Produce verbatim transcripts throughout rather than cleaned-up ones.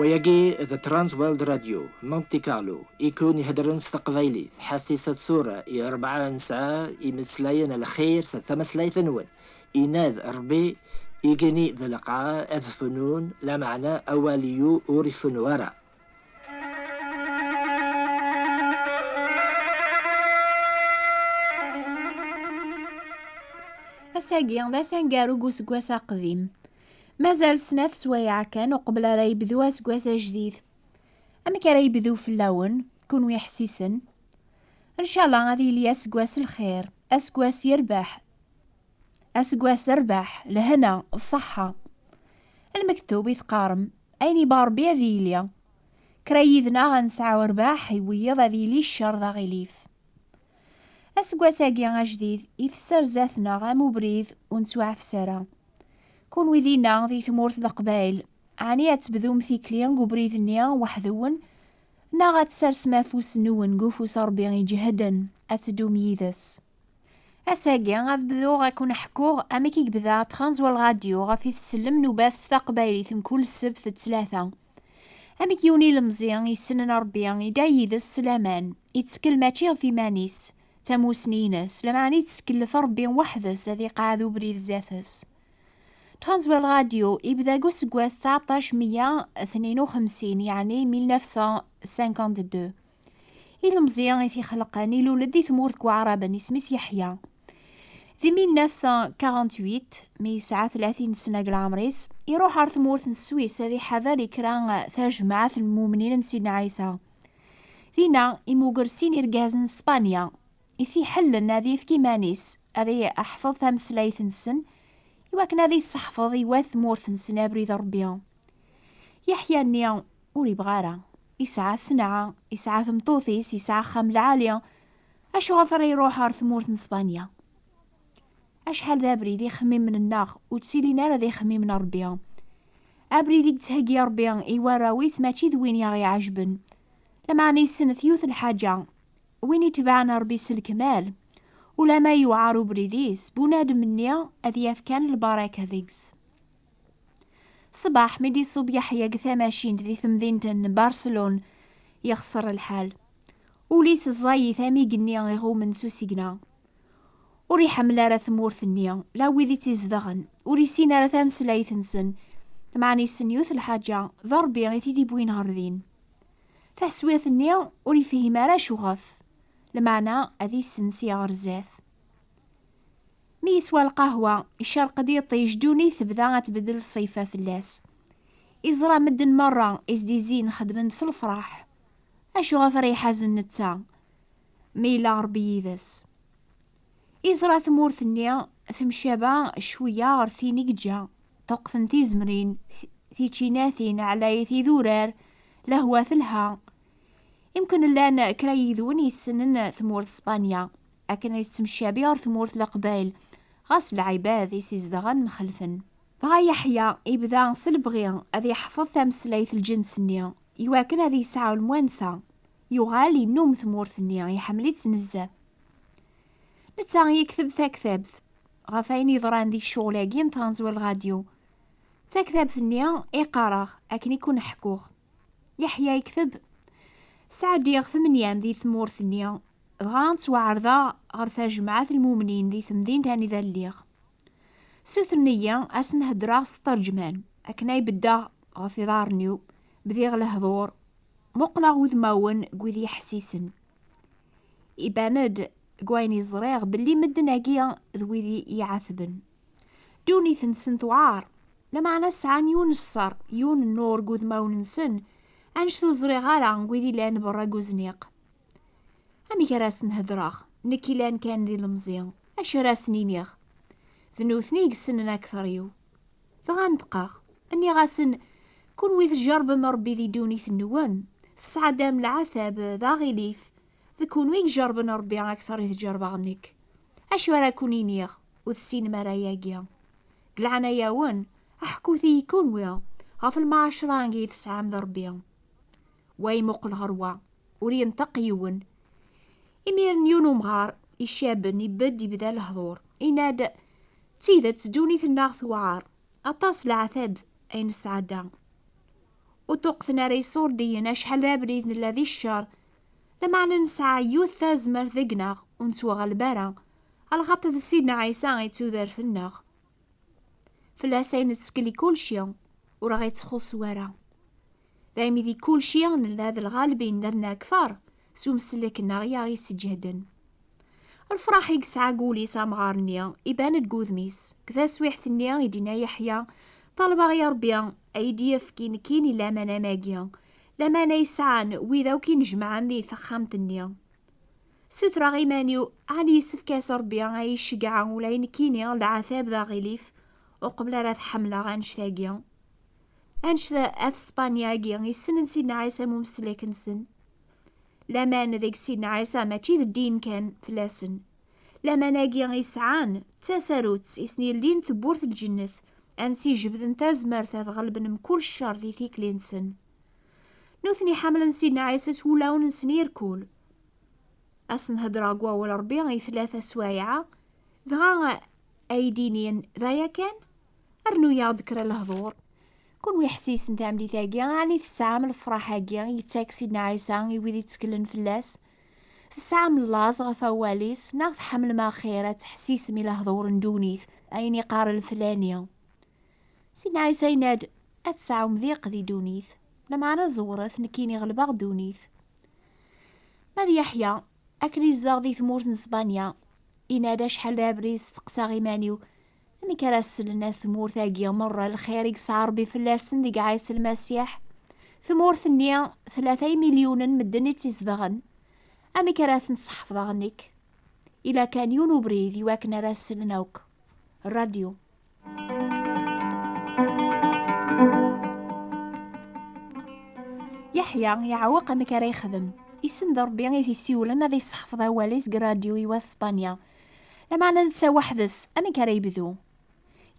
Yagi d Transworld Radio, Monte Carlo, i kun iheddren s teqbaylit, ḥassisat tura i rebɛa n ssaɛa imeslayen lxir s tmeslayt-nwen, inad Rebbi, igenni d lqaɛa ad fnun, lameɛna awal-iw ur ifennu ara. Ass-agi d ass aneggaru deg useggas aqdim. Mazal snat swayeɛ kan uqbel ara yebdu aseggas ajdid. Amek ara yebdu fell-awen, kunwi iḥessisen? Ncallah ad yili aseggas lxir, aseggas yerbeḥ, aseggas d rrbeḥ, lehna, ṣṣeḥḥa. Lmektub i teqqarem, ayen yebɣa Rebbi ad yili. Kra yid-neɣ ad nesɛu rrbeḥ i wiyiḍ ad yili ccer d aɣilif. Aseggas-agi ajdid ifesser zdat-neɣ am ubrid ur nettwaɛfes ara. Kunwi dinna di tmurt n Leqbayel, ɛni ad tebdum tikli deg ubrid-nni weḥd-wen, neɣ ad tsersem afus-nwen deg ufus n Ṛebbi iǧehden, ad teddum yid-s? Ass-agi ad bduɣ ad kun-ḥkuɣ amek i yebda Transworld Radio ɣef i tsellem nubat s taqbaylit mkul ssebt d ttlata. Amek yiwen ilemẓi yessnen Ṛebbi, idda yid-s s laman, ittkel mačči ɣef iman-is, d tamusni-ines, lameɛna ittkellef Ṛebbi weḥd-s ad iqeɛɛed ubrid zdat-s. Transworld Radio ibda deg useggas tseɛṭac meyya tnin u xemsin, yeɛni mille neuf cent cinquante-deux. Ilemẓi i t-ixelqen ilul-d di tmurt n Waɛraben, isem-is Yeḥya. Di mille neuf cent quarante-huit, mi yesɛa tlatin sna deg leɛmer-is, iruḥ ɣer tmurt n Swis ad iḥader i kra tajmaɛt n lmumnin n Sidna Ɛisa. Dinna, imuger sin irgazen n Spanya i t-iḥellen ad yefk iman-is, ad yeḥfeḍ tameslayt-nsen, iwakken ad yesseḥfeḍ i wat tmurt-nsen abrid n Ṛebbi. Yeḥya-nni ur ibɣi ara. Isɛa ssenɛa, isɛa tmeṭṭut-is, isɛa axxam lɛali. Acu ɣef ara iruḥ ɣer tmurt n Spanya? Acḥal d abrid ixemmimen-nneɣ ur ttilin ara d ixemmimen n Ṛebbi. Abrid i yettheggi Ṛebbi i warraw-is mačči d win i aɣ-iɛejben. Lameɛna yessenf yiwet n lḥaǧa, win itebɛen Ṛebbi s lekmal, ulamma yewɛer ubrid-is, bunadem-nni ad yaf kan lbaraka deg-s. Ṣṣbeḥ mi d-iṣub Yeḥya deg tamacint di temdint n Barcelone, yexṣer lḥal. Ul-is ẓẓayit am igenni iɣummen s usigna. Ur iḥemmel ara tmurt-nni, la wid i tt-izedɣen, ur issin ara tameslayt-nsen, meɛna issen yiwet lḥaǧa, d Ṛebbi i t-id-iwwin ɣer din. Taḥswirt-nni ur ifhim ara acuɣef, lameɛna ad issen sya ɣer zdat. Mi yeswa lqahwa, icerq-d iṭij, ddunit tebda ad tbeddel ṣṣifa fell-as. Iẓra medden merra i s-d-izzin xeddmen s lefraḥ. Acuɣef ara iḥazen netta, mi yella Ṛebbi yid-s? Iẓra tmurt-nni temcaba cwiya ɣer tin i yeǧǧa, ṭuqqten tizemrin, ti-, tičinatin, ɛlayit idurar, lehwa telha. Imken llan kra yid-wen yessnen tmurt Spanya, akken ay tettemcabi ɣer tmurt Leqbayel, ɣas lɛibad i s-izedɣen mxelfen. Dɣa Yeḥya ibda s lebɣi ad yeḥfeḍ tameslayt lǧens-nni, iwakken ad yesɛu lemwansa. Yuɣal yennum tmurt-nni, iḥemmel-itt nezzeh. Netta yekteb taktabt ɣef ayen yeḍran di ccɣel-agi n Transworld Radio. Taktabt-nni i qqareɣ akken i kun-ḥkuɣ. Yeḥya yekteb: Sɛeddiɣ tmenyam di tmurt-nni, dɣa ttwaɛerḍeɣ ɣer tajmaɛt n lmumnin di temdint anida lliɣ. Sutren-iyi ad sen-heddreɣ s tterǧman, akken ay beddeɣ ɣef iḍarren-iw, bdiɣ lehdur, muqleɣ udmawen n wid yeḥsisen. Iban-d deg wayen i ẓriɣ belli medden-agi d wid i iɛatben. Ddunit-nsen tewɛer, lameɛna sɛan yiwen n ṣṣer, yiwen n nnur deg udmawen-nsen, anect ur ẓriɣ ara deg wid illan berra deg uzniq. Amek ara asen-hedreɣ, nekk ilan kan d ilemẓi? Acu ara asen-iniɣ? D nutni i yessnen akter-iw. Dɣa neṭqeɣ, nniɣ-asen: Kunwi tjerrbem Ṛebbi di ddunit-nwen, tesɛeddam leɛtab d aɣilif, d kunwi i ijerrben Ṛebbi akter i t-jerrbeɣ nekk. Acu ara kun-iniɣ, ur tessinem ara ayagi? Deg leɛnaya-wen, ḥkut-iyi kunwi ɣef lemɛacra i tesɛam d Ṛebbi. Wa imuqel ɣer wa, ur yenṭeq yiwen. Imiren yiwen umɣar icaben ibedd, ibda lehdur, yenna-d: D tidet, ddunit-nneɣ tewɛer, aṭas leɛtab ay nesɛedda. Ur ṭuqqten ara iṣurdiyen acḥal d abrid nella di ccer, lameɛna nesɛa yiwet tazmert deg-neɣ ur nettwaɣleb ara, alaxaṭer d Sidna Ɛisa i d tudert-nneɣ. Fell-as ay nettkel i kulci, ur aɣ-ittxuṣṣu ara. Daymi di kulci nella d lɣalbin, nerna akter s umsellek-nneɣ i aɣ-isseǧhden. Lefraḥ i yesɛa deg wul-is amɣar-nni iban-d deg wudem-is. Deg taswiḥt-nni i d-yenna Yeḥya: "Ṭalbeɣ i Ṛebbi ay d-yefk i nekkini laman am agi, laman ay sɛan wid akk inejmaɛen di texxamt-nni. Sutreɣ iman-iw, ɛni yessefk-as Ṛebbi ay iceggeɛ ula i nekkini leɛtab d aɣilif, uqbel ara t-ḥemmleɣ annect-agi?" Annect-a at Spanya-agi i ssnen Sidna Ɛisa am umeslek-nsen. Laman deg Sidna Ɛisa mačči d ddin kan fell-asen. Laman-agi i sɛan d tasarut i sen-yeldin tewwurt n lǧennet, ansi jebden tazmert ad ɣelben mkul ccer di tikli-nsen. Nutni ḥemmlen Sidna Ɛisa s wulawen-nsen irkul. Ad sen-hedreɣ deg wawal Ṛebbi i tlata swayeɛ, dɣa ay d-inin: "D aya kan? Rnu-yaɣ-d kra lehdur." Kunwi ḥessisen tameddit-agi, ɛni tesɛam lefraḥ-agi i yettak Sidna Ɛisa i wid itteklen fell-as? Tesɛam laẓ ɣef wawal-is, neɣ tḥemmlem axir ad teḥsisem i lehdur n ddunit, ayen iqqaren leflani? Sidna Ɛisa yenna-d: "Ad tesɛum diq di ddunit, lameɛna ẓewret, nekkini ɣelbeɣ ddunit." Ma d Yeḥya, akken yezdeɣ di tmurt n Spanya, yenna-d: "Acḥal d abrid steqsaɣ iman-iw, amek ara slen at tmurt-agi merra lxir i yesɛa Ṛebbi fell-asen deg Ɛisa Lmasiḥ? Tmurt-nni tlata imilyunen medden i tt-izedɣen, amek ara ten-sḥefḍeɣ nekk? Ila kan yiwen ubrid i wakken ara slen akk: rradyu." Yeḥya yeɛweq amek ara yexdem. Issen d Ṛebbi i t-isiwlen ad iseḥfeḍ awal-is deg rradyu i wat Spanya. Lameɛna netta weḥd-s, amek ara yebdu?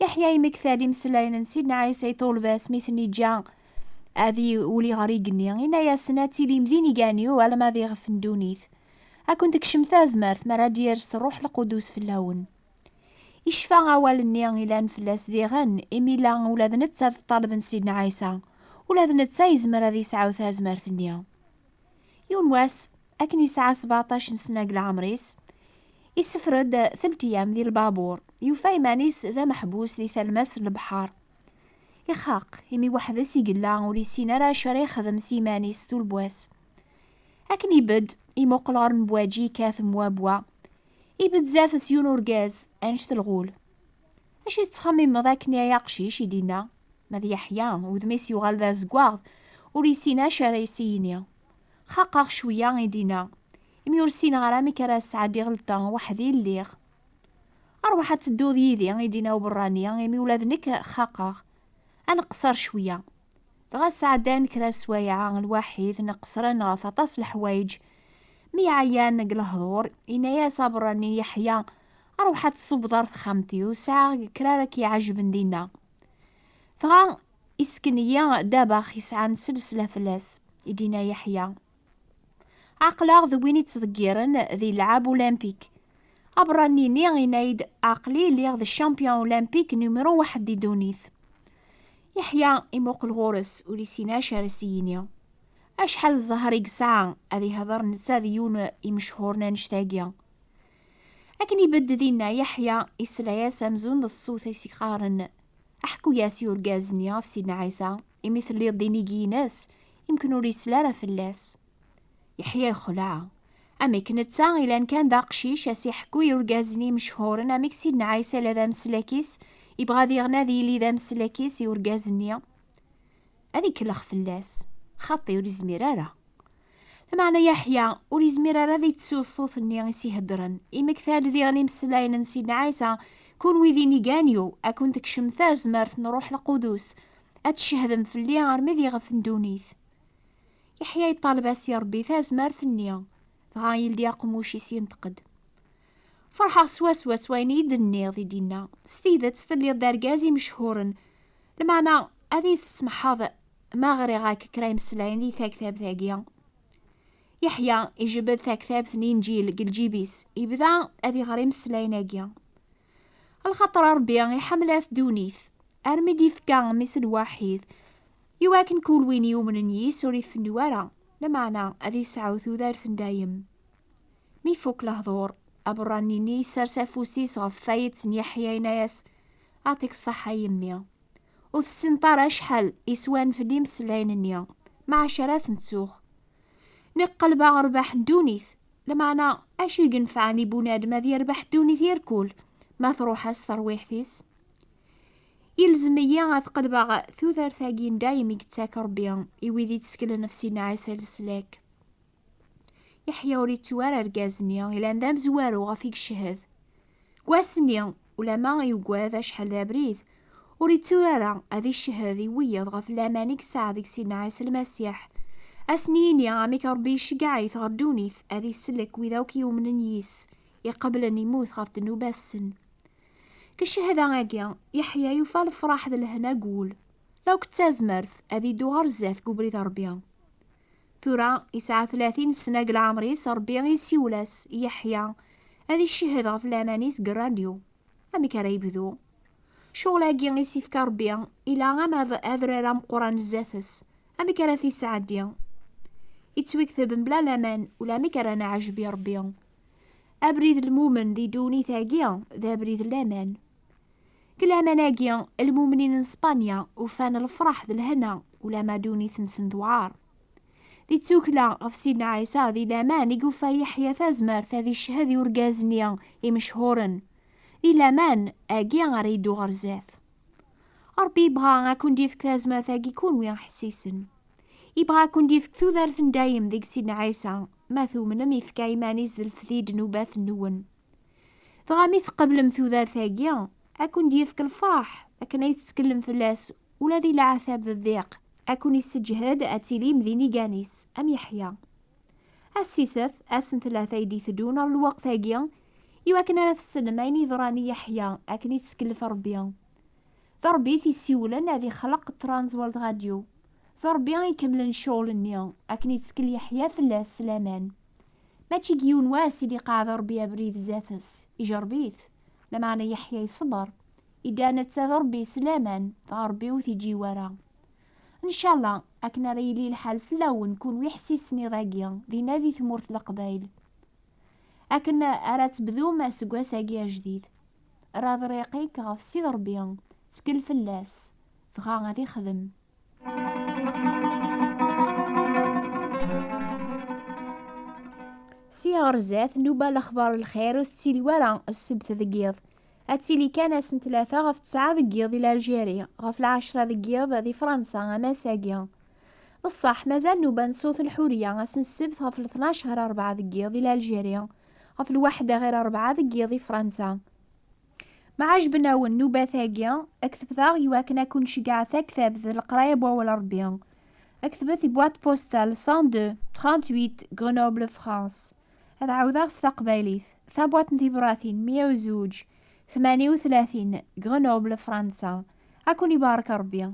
Yeḥya yemmekta-d imeslayen n Sidna Ɛisa i ṭṭulba-s mi ten-iǧǧa ad iwli ɣer igenni, yenna-yasen: "Ad tilim d inigani-w alamma d iɣef n ddunit. Ad ken-tekcem tazmert mi ara d-yers Ṛṛuḥ Lqudus fell-awen." Icfa awal-nni ilan fell-as diɣen, imi yella ula d netta d ṭṭaleb n Sidna Ɛisa, ula d netta yezmer ad yesɛu tazmert-nni. Yiwen wass, akken yesɛa sbeɛṭac n sna deg leɛmer-is, isefra-d telt ayyam di lbabur, yufa iman-is d ameḥbus di talmas n lebḥer. Ixaq, imi weḥd-s i yella, ur yessin ara acu ara yexdem s yiman-is tul n wass. Akken ibedd, imuqel ɣer nnbwaǧi yekkat mwabwa. Ibedd zdat-s yiwen urgaz, annect lɣul. "Acu tettxemmimeḍ akken ay aqcic?" i d-yenna. Ma d Yeḥya, udem-is yuɣal d azeggaɣ, ur yessin acu ara s-yini. "Xaqeɣ cwiya," i d-yenna, "imi ur ssineɣ ara amek ara sɛeddiɣ lṭan, weḥd-i i lliɣ." "Ṛwaḥ ad tedduḍ yid-i," i d-yenna uberrani, "imi ula d nekk xaqeɣ. Ad nqeṣṣer cwiya." Dɣa sɛeddan kra swayeɛ lwaḥid, neqṣren ɣef aṭas leḥwayeǧ. Mi ɛyan deg lehdur, yenna-yas aberrani Yeḥya: "Ṛwaḥ ad tṣubbeḍ ar texxamt-iw, sɛiɣ kra ara k-iɛejben dinna." Dɣa isken-iyi ddabex yesɛan selsla fell-as, i d-yenna Yeḥya. "Aql-aɣ d win ittḍeggiren di lɛab ulimpik." Aberrani-nni yenna-yi-d: "Aql-i lliɣ d champion ulimpik numéro waḥed di ddunit." Yeḥya imuqel ɣur-s, ur yessin acu ara s-yini. Acḥal zzher i yesɛa ad ihder netta d yiwen imechhuren annect-agi. Akken ibedd dinna, Yeḥya isla-yas amzun d ṣṣut i s-iqqaren: "Aḥku-yas i urgaz-nni ɣef Sidna Ɛisa, imi telliḍ d inigi-ines, imken ur yesli ara fell-as." Yeḥya yexleɛ. Amek netta ilan kan d aqcic, a s-iḥku i urgaz-nni imechuren amek Sidna Ɛisa yella d ameslak-is, ibɣa diɣen ad yili d ameslak-is i urgaz-nni? Ad ikellex fell-as. Xaṭi, ur izmir ara. Lameɛna Yeḥya ur izmir ara ad ittu ṣṣut-nni i s-iheddren. Imektal diɣen imeslayen n Sidna Ɛisa: "Kunwi d inigan-iw, ad ken-tekcem tazmert n Ṛuḥ Lqudus, ad tcehdem fell-i armi d iɣef n ddunit." Yeḥya yeṭṭaleb-as i Ṛebbi tazmert-nni, dɣa yeldi aqemmuc-is, yenṭeq-d: "Ferḥeɣ swaswa s wayen i yi-d-tenniḍ," i d-yenna. "S tidet telliḍ d argaz imechuren, lameɛna ad iyi-tesmeḥḥeḍ ma ɣriɣ-ak kra imeslayen di taktabt-agi?" Yeḥya ijebbed taktabt n Inǧil deg lǧib-is, yebda ad iɣer imeslayen-agi. Lxaṭer Ṛebbi iḥemmel at ddunit, armi d-ifka mmi-s lwaḥid, Iwakken kul win yumnen yis ur ifennu ara, lameɛna ad yesɛu tudert n dayem. Mi ifuk lehdur, aberrani-nni yessers afus-is ɣef tayet n Yeḥya, yenna-yas: "Aɛṭik ṣṣeḥḥa a yemmi. Ur tessineḍ ara acḥal iswan fell-i imeslayen-nni, maɛac ara ten-ttuɣ. Nekk qelbeɣ rrbeḥ n ddunit, lameɛna acu i yenfɛen i bunadem ad yerbeḥ ddunit irkul ma truḥ-as terwiḥt-is? Yelzem-iyi ad qelbeɣ tudert-agi n dayem i yettak Rebbi i wid itteklen ɣef Sidna Ɛisa leslak." Yeḥya ur yettu ara argaz-nni ilan d amezwaru ɣef i yeched. Deg wass-nni, ulama yugad acḥal d abrid, ur yettu ara ad iched i wiyeḍ ɣef laman i yesɛa deg Sidna Ɛisa Lmasiḥ. Ad sen-yini amek Rebbi iceggeɛ-it ɣer ddunit ad isellek wid akk yumnen yis, iqeblen imut ɣef ddnubat-sen. Deg ccehda-agi, Yeḥya yufa lefraḥ d lehna deg wul, la akked tazmert ad iddu ɣer zdat deg ubrid n Rebbi. Tura, yesɛa tlatin sna deg leɛmer-is, Rebbi isiwel-as i Yeḥya ad icehhed ɣef laman-is deg rradyu. Amek ara yebdu? Ccɣel-agi i s-ifka Rebbi ila am ad-, adrar ameqqran zdat-s. Amek ara t-isɛeddi? Ittwikteb mebla laman, ulamek ara neɛjeb i Rebbi. Abrid n lmumen di ddunit-agi d abrid n laman. Deg laman-agi, lmumnin n Spanya ufan lefraḥ d lehna, ulama ddunit-nsen tewɛer. Di ttukla ɣef Sidna Ɛisa, di laman i yufa Yeḥya tazmert ad iched i urgaz-nni imechuren. Di laman-agi ara yeddu ɣer zdat. Ṛebbi yebɣa ad ken-d-yefk tazmert-agi kunwi ḥessisen. Yebɣa ad ken-d-yefk tudert n dayem deg Sidna Ɛisa, ma tumnem, yefka iman-is d lefdi n ddnubat-nwen. Dɣa mi tqeblem tudert-agi, ad ken-d-yefk lefraḥ akken ay tettkellem fell-as ula di leɛtab d ddiq, ad ken-isseǧhed ad tilim d inigan-is am Yeḥya. Assiset ass n tlata i d-iteddun ɣer lweqt-agi, iwakken ara tessnem ayen yeḍran i Yeḥya akken i tettkellef Ṛebbi. D Ṛebbi i t-isiwlen ad ixleq Trans World Radio. D Ṛebbi i ikemmlen ccɣel-nni akken ittkel Yeḥya fell-as s laman. Mačči deg yiwen wass i d-iqeɛɛed Ṛebbi abrid zdat-s, ijerreb-it. Lameɛna Yeḥya iṣber. Idda netta d Ṛebbi s laman, dɣa Ṛebbi ur t-iǧǧi wara. Ncallah akken ara yili lḥal fell-awen kunwi ḥessisen iḍ-agi dinna di tmurt n Leqbayel. Akken ara tebdum aseggas-agi ajdid. Rad riqik ɣef Sidi Ṛebbi, ttkel fell-as, dɣa ad ixdem. Si ɣer zdat, nnuba lexbar lxir ur tettili wara ssebt deg yiḍ. Ad tili kan ass n tlata ɣef tesɛa deg yiḍ di Lalǧeri, ɣef lɛecra deg yiḍ di Fransa am ass-agi. Beṣṣeḥ, mazal nnuba n Ṣut Lḥuriya ass n ssebt ɣef letnac ɣer rebɛa deg yiḍ di Lalǧeri, ɣef lwaḥda ɣer rebɛa deg yiḍ di Fransa. Ma ɛejben-awen nnubat-agi, ktbet-aɣ iwakken ad ken-nceggeɛ taktabt d leqraya n wawal Ṛebbi. Ktbet i boîte postale cent deux, trente-huit, Grenoble, France. Ad ɛawdeɣ s taqbaylit, tabwaṭ n tibratin meyya u zuǧ, tmanya u tlatin, Grenoble, Fransa. Ad ken-ibarek Ṛebbi.